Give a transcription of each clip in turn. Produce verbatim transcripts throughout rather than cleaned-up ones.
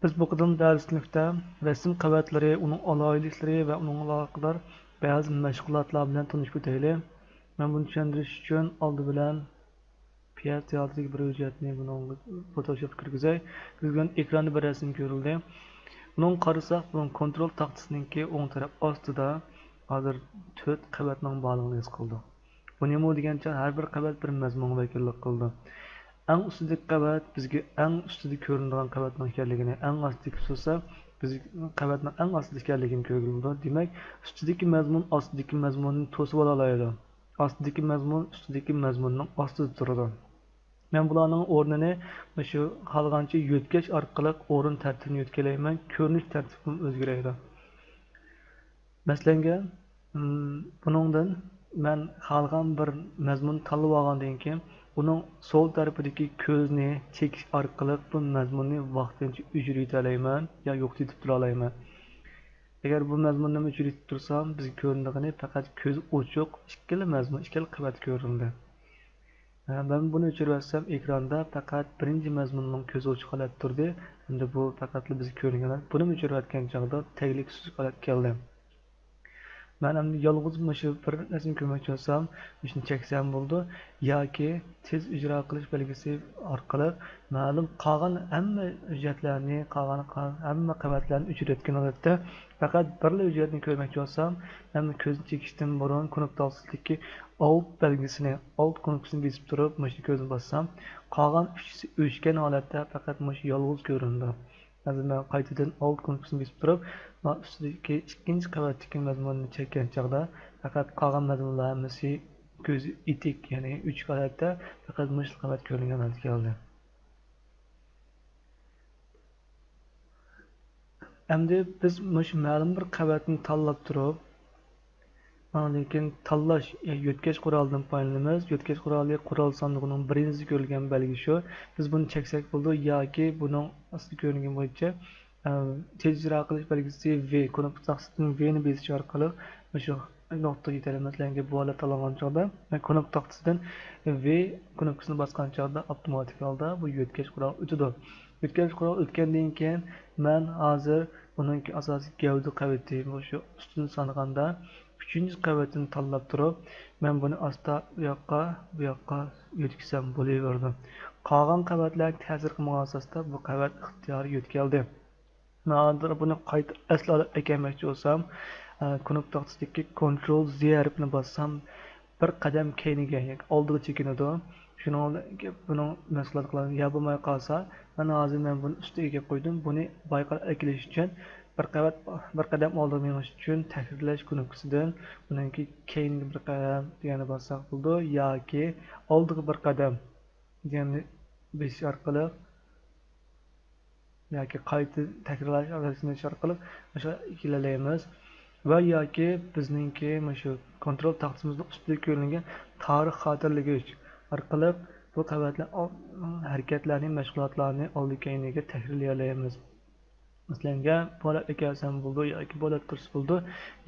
بىز بۇ قېتىم دەرسلىكتە رەسىم قەۋەتلىرى، ئۇنىڭ ئالاھىدىلىكلىرى ۋە ئۇنىڭغا ئالاقىدار بەزى مەشغۇلاتلار بىلەن تونۇشۇپ ئۆتەيلى. مەن بۇنى چۈشەندۈرۈش ئۈچۈن ئالدى بىلەن پياس تىياتىرىدىكى بىر ھۆججەتنى بۇنىڭغا فوتوشوپقا كىرگۈزەي. كىرگۈزگەن ئېكراندا بىر رەسىم كۆرۈلدى. بۇنىڭغا قارىساق، بۇنىڭ كونترول تاختىسىنىڭكى ئوڭ تەرەپ ئاستىدا ھازىر تۆت قەۋەتنىڭ بارلىقىنى ھېس قىلدۇق. بۇ نېمە دېگەنچە، ھەر بىر قەۋەت بىر مەزمۇنغا ۋەكىللىك قىلىدۇ. ئەڭ ئۈستىدىكى قەۋەت بىزگە ئەڭ ئۈستىدە كۆرۈنىدىغان قەۋەتنىڭ ئىكەنلىكىنى، ئەڭ ئاستىدىكى بولسا بىز قەۋەتنىڭ ئەڭ ئاستىدا ئىكەنلىكىنى كۆرگىلى بولىدۇ. دېمەك، ئۈستىدىكى مەزمۇن ئاستىدىكى مەزمۇننى توسۇۋالالايدۇ. ئاستىدىكى مەزمۇن ئۈستىدىكى مەزمۇننىڭ ئاستىدا تۇرىدۇ. مەن بۇلارنىڭ ئورنىنى مۇشۇ خالىغانچە يۆتكەش ئارقىلىق ئورۇن تەرتىپىنى يۆتكەلەيمەن، كۆرۈنۈش تەرتىپىمۇ ئۆزگىرەيدۇ. مەسىلەنگە، بۇنىڭدىن مەن خالىغان بىر مەزمۇننى تاللىۋالغاندىن كېيىن، ئۇنىڭ سول تەرىپىدىكى كۆزنى چېكىش ئارقىلىق بۇ مەزمۇننى ۋاقتىنچە ئۆچۈرۈۋېتەلەيمەن يا يوقىتىۋېتىپ تۇرالايمەن. ئەگەر بۇ مەزمۇننى ئۆچۈرۈۋېتىپ تۇرسام، بىزگە كۆرۈنىدىغىنى پەقەت كۆزى ئوچۇق ئىككىلا مەزمۇن، ئىككىلا قەۋەت كۆرۈنىدۇ. ھە، مەن بۇنى ئۆچۈرۈۋەتسەم، ئېكراندا پەقەت بىرىنچى مەزمۇننىڭ كۆزى ئوچۇق ھالەتتە تۇردى. ئەمدى بۇ پەقەتلا بىزگە كۆرۈنگەن ھالەت. بۇنىمۇ ئۆچۈرۈۋەتكەن چاغدا تەگلىك سۈزۈك ھالەتكە كەلدى. مەن ئەمدى يالغۇز مۇشۇ بىر رەسىم كۆرمەكچى بولسام، مۇشۇنى چەكسەم بولىدۇ. ياكى تېز ئىجرا قىلىش بەلگىسى ئارقىلىق مەلۇم قالغان ھەممە ھۆججەتلەرنى، قالغان ھەممە قەۋەتلەرنى ئۆچۈرۈۋەتكەن ھالەتتە، پەقەت بىرلا ھۆججەتنى كۆرمەكچى بولسام، مەن كۆزنى چېكىشتىن بۇرۇن كۇنۇپكا تاختىسىدىكى ئالت بەلگىسىنى، ئالت كۇنۇپكىسىنى بېسىپ تۇرۇپ، مۇشۇنى كۆزنى باسسام، قالغان ئۈچىسى ئۆچكەن ھالەتتە پەقەت مۇشۇ يالغۇز كۆرۈنىدۇ. ھازىر مەن قايتىدىن ئالت كۇنۇپكىسىنى بېسىپ تۇرۇپ، مانا ئۈستىدىكى ئىككىنچى قەۋەتتىكى مەزمۇننى چەككەن چاغدا، پەقەت قالغان مەزمۇنلار ھەممىسى كۆز ئېتىك، يەنى ئۆچۈك ھالەتتە پەقەت مۇشۇ قەۋەت كۆرۈنگەن ھالەتكە كەلدى. ئەمدى بىز مۇشۇ مەلۇم بىر قەۋەتنى تاللاپ تۇرۇپ، ئاندىن كېيىن تاللاش، يا يۆتكەش قورالىدىن پايدىلىنىمىز. يۆتكەش قورالى قورال ساندۇقىنىڭ بىرىنچىسى كۆرۈلگەن بەلگە شۇ. بىز بۇنى چەكسەك بولىدۇ ياكى بۇنىڭ ئاستىدا كۆرۈنگەن بويىچە، ئە، تېز ئىجرا قىلىش بەلگىسى ۋې، كۇنۇپكا تاختىسىدىن ۋېنى بېسىش ئارقىلىق مۇشۇ نۇقتىغا يېتەلەيمىز. مەسىلەن، بۇ ھالەت تاللانغان چاغدا مەن كۇنۇپكا تاختىسىدىن ۋې كۇنۇپكىسىنى باسقان چاغدا ئاپتوماتىك ھالدا بۇ يۆتكەش قورال ئۆتىدۇ. يۆتكەش قورال ئۆتكەندىن كېيىن، مەن ھازىر بۇنىڭكى ئاساسىي گەۋدە قەۋىتى، مۇشۇ ئۈستىدىن سانىغاندا ئۈچىنچى قەۋىتىنى تاللاپ تۇرۇپ، مەن بۇنى ئاستا ئۇ ياققا، بۇ ياققا يۆتكىسەم بولۇۋېرىدۇ. قالغان قەۋەتلەرگە تەسىر قىلمىغان ئاساستا بۇ قەۋەت ئىختىيارىي يۆتكەلدى. مەن ھازىر بۇنى قايتا ئەسلى ھالەتكە ئەكەلمەكچى بولسام، ئە، كۇنۇپكا تاختىسىدىكى كونترول زى ھەرپىنى باسسام، بىر قەدەم كەينىگە، ياكى ئالدىغا چېكىنىدۇ. شۇنىڭ بىلەن بۇنىڭ مەھسۇلاتى قىلىدۇ. يا بولماي قالسا، مەن ھازىر مەن بۇنى ئۈستىگە ئەكەپ قويدۇم. بۇنى بايقاپ ئەكېلىش ئۈچۈن بىر قەۋەت، بىر قەدەم ئالدىغا مېڭىش ئۈچۈن تەھرىرلەش كۇنۇپكىسىدىن بۇنىڭكى كەينىگە بىر قەدەم دېگەننى باسساق بولىدۇ. ياكى ئالدىغا بىر قەدەم دېگەننى بېسىش ئارقىلىق ياكى قايتا تەكرارلاش ئارقىلىق ئاشۇ ئىكىلەيمىز. ۋە ياكى بىزنىڭكى مۇشۇ كونترول تاختىمىزنىڭ ئۈستىدە كۆرۈنگەن تارىخ خاتىرىلىگۈچ ئارقىلىق بۇ قەۋەتلەر، ھەرىكەتلەرنى، مەشغۇلاتلارنى ئالدى كەينىگە تەھرىرلىيەلەيمىز. مەسىلەن، بۇ ھالەتتە ئەكەلسەم بولىدۇ ياكى بۇ ھالەتتە تۇرسا بولىدۇ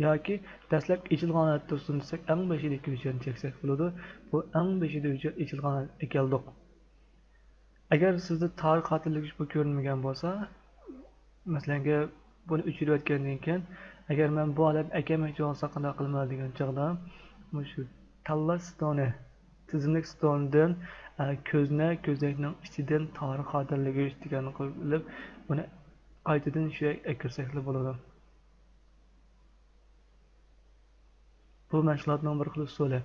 ياكى دەسلەپ ئېچىلغان ھالەتتە تۇرسۇن دېسەك، ئەڭ بېشىدىكى ھۆججەتنى چەكسەك بولىدۇ. بۇ ئەڭ بېشىدا ھۆججەت ئېچىلغان ھالەتكە كەلدۇق. ئەگەر سىزدە تارىخ خاتىرىلىگۈچ بۇ كۆرۈنمىگەن بولسا، مەسىلەنگە، بۇنى ئۆچۈرۈۋەتكەندىن كېيىن، ئەگەر مەن بۇ ھالەتنى ئەكەلمەكچى بولسام قانداق قىلىمەن دېگەن چاغدا، مۇشۇ تاللاش ستونى، تىزىملىك ستونىدىن، ئە، كۆزنەك، كۆزنەكنىڭ ئىچىدىن تارىخ خاتىرىلىگۈچ دېگەننى قىلىپ، بۇنى قايتىدىن شۇ يەرگە ئەكىرسەكلا بولىدۇ. بۇ مەشغۇلاتنىڭ بىر خىل ئۇسۇلى.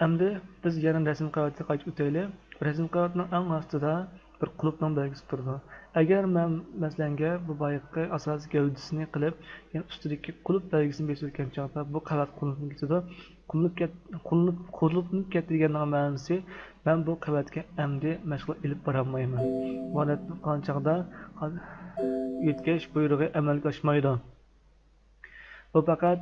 ئەمدى بىز يەنە رەسىم قەۋىتىگە قايتىپ ئۆتەيلى. رەسىم قەۋىتىنىڭ ئەڭ ئاستىدا بىر قۇلۇپنىڭ بەلگىسى تۇرىدۇ. ئەگەر مەن، مەسىلەنگە، بۇ بايىقى ئاساسىي گەۋدىسىنى قىلىپ، يەنە ئۈستىدىكى قۇلۇپ بەلگىسىنى بېسىۋەتكەن چاغدا بۇ قەۋەت قۇلۇپنى كېتىدۇ. قۇلۇپ كەت-، قۇلۇپ، قۇلۇپنى كەتتى دېگەننىڭ مەنىسى، مەن بۇ قەۋەتكە ئەمدى مەشغۇلات ئېلىپ بارالمايمەن. بۇ ھالەتتە قالغان چاغدا يۆتكەش بۇيرۇقى ئەمەلگە ئاشمايدۇ. بۇ پەقەت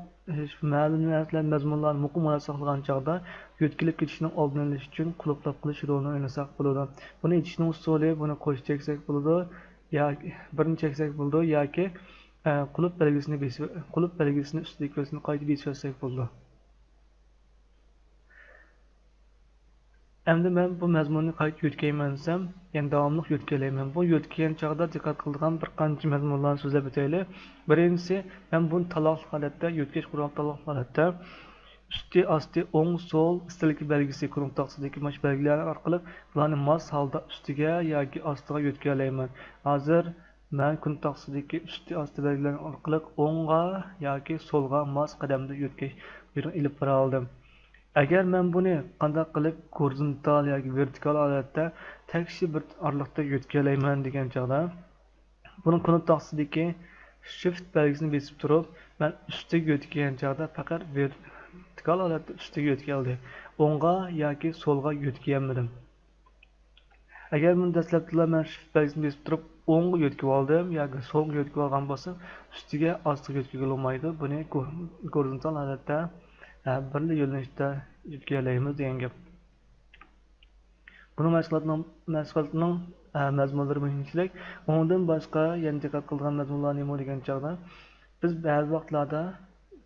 مەلۇم نەرسىلەر، مەزمۇنلارنى مۇقىم ھالەتتە ساقلىغان چاغدا يۆتكىلىپ كېتىشنىڭ ئالدىنى ئېلىش ئۈچۈن قۇلۇپلاپ قېلىش رولىنى ئوينىساق بولىدۇ. بۇنى ئېچىشنىڭ ئۇسۇلى، بۇنى قوش چەكسەك بولىدۇ، ياكى بىرنى چەكسەك بولىدۇ، ياكى، ئە، قۇلۇپ بەلگىسىنى بېسىپ، قۇلۇپ بەلگىسىنى ئۈستىدىكى بىرسىنى قايتا بېسىۋەتسەك بولىدۇ. ئەمدى مەن بۇ مەزمۇننى قايتا يۆتكەيمەن دېسەم، يەنە داۋاملىق يۆتكىيەلەيمەن. بۇ يۆتكىگەن چاغدا دىققەت قىلىدىغان بىر قانچە مەزمۇنلارنى سۆزلەپ ئۆتەيلى. بىرىنچىسى، مەن بۇنى تاللانغان ھالەتتە، يۆتكەش قورالى تاللانغان ھالەتتە، ئۈستى، ئاستى، ئوڭ، سول، ئىستىلكا بەلگىسى، كۇنۇپ تاختىسىدىكى ماش بەلگىلەر ئارقىلىق بۇلارنى ماس ھالدا ئۈستىگە ياكى ئاستىغا يۆتكىيەلەيمەن. ھازىر مەن كۇنۇپ تاختىسىدىكى ئۈستى، ئاستى بەلگىلەر ئارقىلىق ئوڭغا ياكى سولغا ماس قەدەمدە يۆتكەش بۇيرۇقىنى ئېلىپ بارالايمەن. ئەگەر مەن بۇنى قانداق قىلىپ گورىزونتال ياكى ۋېرتىكال ھالەتتە تەكشى بىر ئارىلىقتا يۆتكىيەلەيمەن دېگەن چاغدا، بۇنىڭ كۇنۇپ تاختىسىدىكى شىفت بەلگىسىنى بېسىپ تۇرۇپ، مەن ئۈستىگە يۆتكىگەن چاغدا پەقەت ۋېرتىكال ھالەتتە ئۈستىگە يۆتكەلدى. ئوڭغا ياكى سولغا يۆتكىيەلمىدىم. ئەگەر بۇنى دەسلەپتىلا مەن شىفت بەلگىسىنى بېسىپ تۇرۇپ ئوڭغا يۆتكىۋالدىم ياكى سولغا يۆتكىۋالغان بولسام، ئۈستىگە، ئاستىغا يۆتكىگىلى بولمايدۇ. بۇنى گو-، گورىزونتال ھالەتتە، ھە، بىرلا يۆنىلىشتە يۆتكىيەلەيمىز دېگەن گەپ. بۇنىڭ مەشغۇلاتنىڭ، مەشغۇلاتنىڭ، ئە، مەزمۇنلىرى مۇھىمچىلىك. ئۇنىڭدىن باشقا يەنە دىققەت قىلىدىغان مەزمۇنلار نېمە دېگەن چاغدا، بىز بەزى ۋاقىتلاردا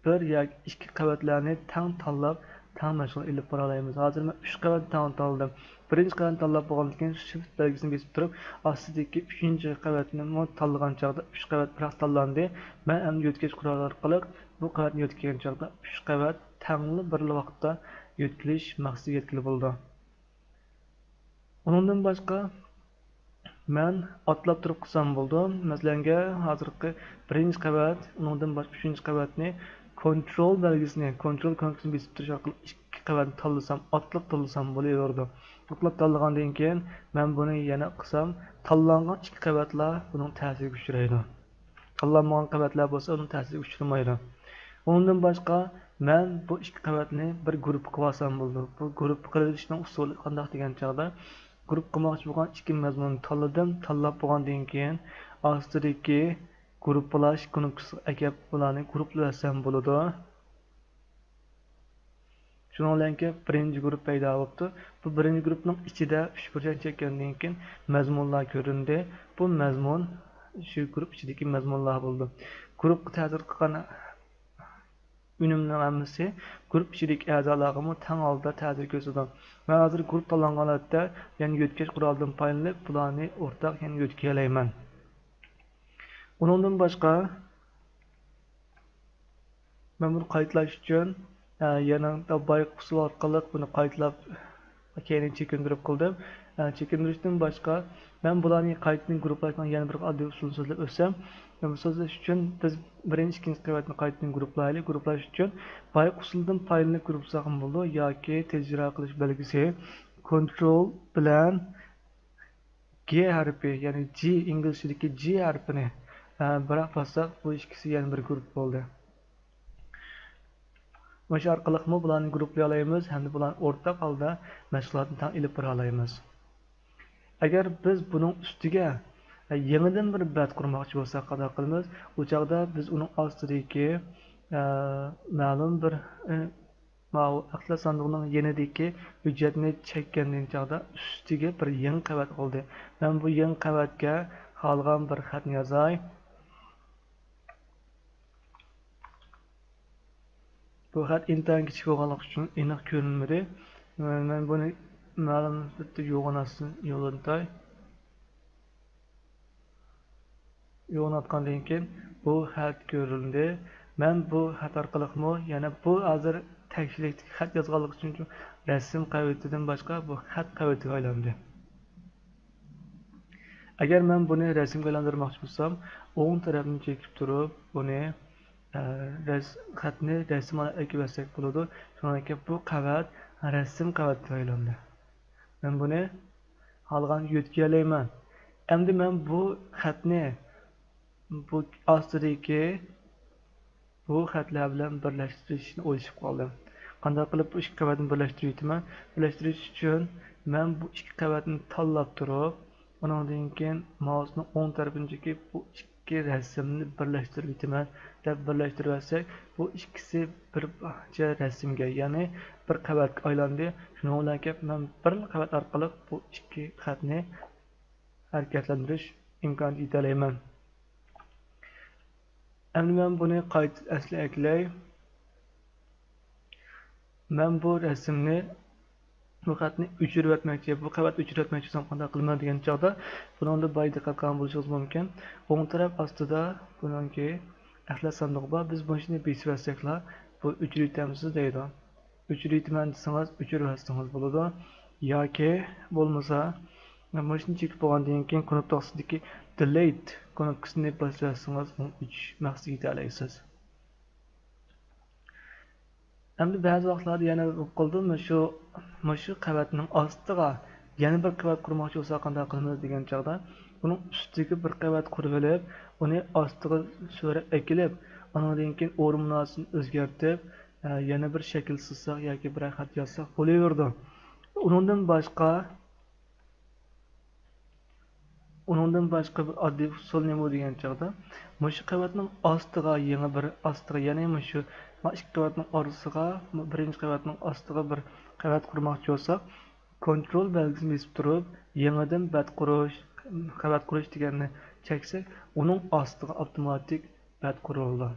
بىر ياكى ئىككى قەۋەتلەرنى تەڭ تاللاپ، تەڭ مەشغۇل ئېلىپ بارالايمىز. ھازىر مەن ئۈچ قەۋەتنى تەڭ تاللىدىم. بىرىنچى قەۋەتنى تاللاپ بولغاندىن كېيىن شىفت بەلگىسىنى بېسىپ تۇرۇپ، ئاستىدىكى ئۈچىنچى قەۋەتنىمۇ تاللىغان چاغدا ئۈچ قەۋەت بىراق تاللاندى. مەن ئەمدى يۆتكەش قورالى ئارقىلىق بۇ قەۋەتنى يۆتكىگەن چاغدا ئۈچ قەۋەت تەڭلا بىرلا ۋاقىتتا يۆتكىلىش مەقسىتىگە يەتكىلى بولىدۇ. ئۇنىڭدىن باشقا مەن ئاتلاپ تۇرۇپ قىلسام بولىدۇ. مەسىلەنگە، ھازىرقى بىرىنچى قەۋەت، ئۇنىڭدىن باشقا ئۈچىنچى قەۋەتنى كونترول بەلگىسىنى، كونترول كنوپكىسىنى بېسىپ تۇرۇش ئارقىلىق ئىككى قەۋەتنى تاللىسام، ئاتلاپ تاللىسام بولۇۋېرىدۇ. ئاتلاپ تاللىغاندىن كېيىن مەن بۇنى يەنە قىلسام، تاللانغان ئىككى قەۋەتلا بۇنىڭ تەسىرىگە ئۇچرايدۇ. تاللانمىغان قەۋەتلەر بولسا ئۇنىڭ تەسىرىگە ئۇچرىمايدۇ. ئۇنىڭدىن باشقا، مەن بۇ ئىككى قەۋەتنى بىر گۇرۇپپا قىلىۋالسام بولىدۇ. بۇ گۇرۇپپا قىلىۋېلىشنىڭ ئۇسۇلى قانداق دېگەن چاغدا، گۇرۇپپا قىلماقچى بولغان ئىككى مەزمۇننى تاللىدىم. تاللاپ بولغاندىن كېيىن، ئاستىدىكى گۇرۇپپىلاش كۇنۇپكىسىغا ئەكەپ، بۇلارنى گۇرۇپپىلاۋەتسەم بولىدۇ. شۇنىڭ بىلەن كېلىپ بىرىنچى گۇرۇپپا پەيدا بوپتۇ. بۇ بىرىنچى گۇرۇپپىنىڭ ئىچىدە ئۈچ بۇرجەك چەككەندىن كېيىن مەزمۇنلار كۆرۈندى. بۇ مەزمۇن شۇ گۇرۇپپا ئىچىدىكى مەزمۇنلار بولىدۇ. گۇرۇپپىغا تەسىر قىلغان ئۈنۈمنىڭ ھەممىسى گۇرۇپپا ئىچىدىكى ئەزالارغىمۇ تەڭ ھالدا تەسىر كۆرسىتىدۇ. مەن ھازىر گۇرۇپپا تاللانغان ھالەتتە يەنە يۆتكەش قورالىدىن پايدىلىنىپ، بۇلارنى ئورتاق يەنە يۆتكىيەلەيمەن. ئۇنىڭدىن باشقا، مەن بۇنى قايتىلاش ئۈچۈن، ئە، يەنە بايىقى ئۇسۇل ئارقىلىق بۇنى قايتىلاپ، كەينىگە چېكىندۈرۈپ قىلدىم. ئە، چېكىندۈرۈشتىن باشقا، مەن بۇلارنى قايتىدىن گۇرۇپپىلاشنىڭ يەنە بىر ئاددىي ئۇسۇلىنى سۆزلەپ ئۆتسەم، بۇنى سۆزلەش ئۈچۈن بىز بىرىنچى، ئىككىنچى قەۋەتنى قايتىدىن گۇرۇپپىلايلى. گۇرۇپپىلاش ئۈچۈن بايىقى ئۇسۇلدىن پايدىلىنىپ گۇرۇپپىلىساقمۇ بولىدۇ ياكى تېز ئىجرا قىلىش بەلگىسى كونترول بىلەن G ھەرپى، يەنى G، ئىنگلىزچىدىكى G ھەرپىنى، ئە، بىراق باسساق، بۇ ئىككىسى يەنە بىر گۇرۇپپا بولدى. مۇشۇ ئارقىلىقمۇ بۇلارنى گۇرۇپپىلايالايمىز ھەمدە بۇلارنى ئورتاق ھالدا مەشغۇلاتنى تەڭ ئېلىپ بارالايمىز. ئەگەر بىز بۇنىڭ ئۈستىگە، ئە، يېڭىدىن بىر بەت قۇرماقچى بولساق، قانداق قىلىمىز؟ ئۇ چاغدا بىز ئۇنىڭ ئاستىدىكى، ئە، مەلۇم بىر، ئە، ماۋۇ ئەخلەت ساندۇقنىڭ يېنىدىكى ھۆججەتنى چەككەندىن چاغدا ئۈستىگە بىر يېڭى قەۋەت قىلدى. مەن بۇ يېڭى قەۋەتكە خالىغان بىر خەتنى يازاي. بۇ خەت ئىنتايىن كىچىك بولغانلىقى ئۈچۈن ئېنىق كۆرۈنمىدى. مەن بۇنى مەلۇم مۇددەتتە يوغىناتسىن يوللىتاي. يوغىناتقاندىن كېيىن بۇ خەت كۆرۈلدى. مەن بۇ خەت ئارقىلىقمۇ يەنە بۇ ھازىر تەكشىلىكتىكى خەت يازغانلىقى ئۈچۈن رەسىم قەۋىتىدىن باشقا بۇ خەت قەۋىتىگە ئايلاندى. ئەگەر مەن بۇنى رەسىمگە ئايلاندۇرماقچى بولسام، ئوڭ تەرەپنى چېكىپ تۇرۇپ، بۇنى، ئە، رەس-، خەتنى رەسىم ئەكىۋەتسەك بولىدۇ. شۇنىڭدىن كېيىن بۇ قەۋەت رەسىم قەۋىتىگە ئايلاندى. مەن بۇنى خالىغان يۆتكىيەلەيمەن. ئەمدى مەن بۇ خەتنى بۇ ئاستىدىكى بۇ خەتلەر بىلەن بىرلەشتۈرۈشنى ئويلىشىپ قالدىم. قانداق قىلىپ بۇ ئىككى قەۋەتنى بىرلەشتۈرۈۋېتىمەن؟ بىرلەشتۈرۈش ئۈچۈن مەن بۇ ئىككى قەۋەتنى تاللاپ تۇرۇپ، ئۇنىڭدىن كېيىن مائۇسنىڭ ئوڭ تەرىپىنى چېكىپ، بۇ ئىككى رەسىمنى بىرلەشتۈرۈۋېتىمەن دەپ بىرلەشتۈرۈۋەتسەك، بۇ ئىككىسى بىر پارچە رەسىمگە، يەنى بىر قەۋەتكە ئايلاندى. شۇنىڭ بىلەن كېلىپ مەن بىر قەۋەت ئارقىلىق بۇ ئىككى خەتنى ھەرىكەتلەندۈرۈش ئىمكانىيىتىگە يېتەلەيمەن. ئەمدى مەن بۇنى قايتا ئەسلىگە ئەكېلەي. مەن بۇ رەسىمنى بۇ خەتنى ئۆچۈرۈۋەتمەكچى، بۇ قەۋەت ئۆچۈرۈۋەتمەكچى بولسام قانداق قىلىمەن دېگەن چاغدا، بۇنىڭدا باي دىققەت قىلغان بولۇشىڭىز مۇمكىن. ئوڭ تەرەپ ئاستىدا بۇنىڭكى ئەخلەت ساندۇقى بار. بىز مۇشۇنى بېسىۋەتسەكلا، بۇ ئۆچۈرۈۋېتەمسىز دەيدۇ. ئۆچۈرۈۋېتىمەن دېسىڭىز، ئۆچۈرۈۋەتسىڭىز بولىدۇ. ياكى بولمىسا، مۇشۇنى چېكىپ بولغاندىن كېيىن كۇنۇپكا ئاستىدىكى دېلېيت كۇنۇپكىسىنى بېسىۋەتسىڭىز، ئۇنى ئۆچۈرۈش مەقسىتىگە يېتەلەيسىز. ئەمدى بەزى ۋاقىتلاردا يەنە بولۇپ قالىدۇ، مۇشۇ، مۇشۇ قەۋەتنىڭ ئاستىغا يەنە بىر قەۋەت قۇرماقچى بولسا قانداق قىلىمىز دېگەن چاغدا، ئۇنىڭ ئۈستىگە بىر قەۋەت قۇرۇۋېلىپ، ئۇنى ئاستىغا سۆرەپ ئەكېلىپ، ئانىڭدىن كېيىن ئورۇن مۇناسىۋىتىنى ئۆزگەرتىپ، ئە، يەنە بىر شەكىل سىزساق ياكى بىرەر خەت يازساق بولۇۋېرىدۇ. ئۇنىڭدىن باشقا، ئۇنىڭدىن باشقا بىر ئاددىي ئۇسۇل نېمە دېگەن چاغدا، مۇشۇ قەۋەتنىڭ ئاستىغا يېڭى بىر ئاستىغا، يەنى مۇشۇ، ما ئىككى قەۋەتنىڭ ئارىسىغا، بىرىنچى قەۋەتنىڭ ئاستىغا بىر قەۋەت قۇرماقچى بولساق، كونترول بەلگىسىنى بېسىپ تۇرۇپ، يېڭىدىن بەت قۇرۇش، قەۋەت قۇرۇش دېگەننى چەكسەك، ئۇنىڭ ئاستىغا ئاپتوماتىك بەت قۇرۇلىدۇ.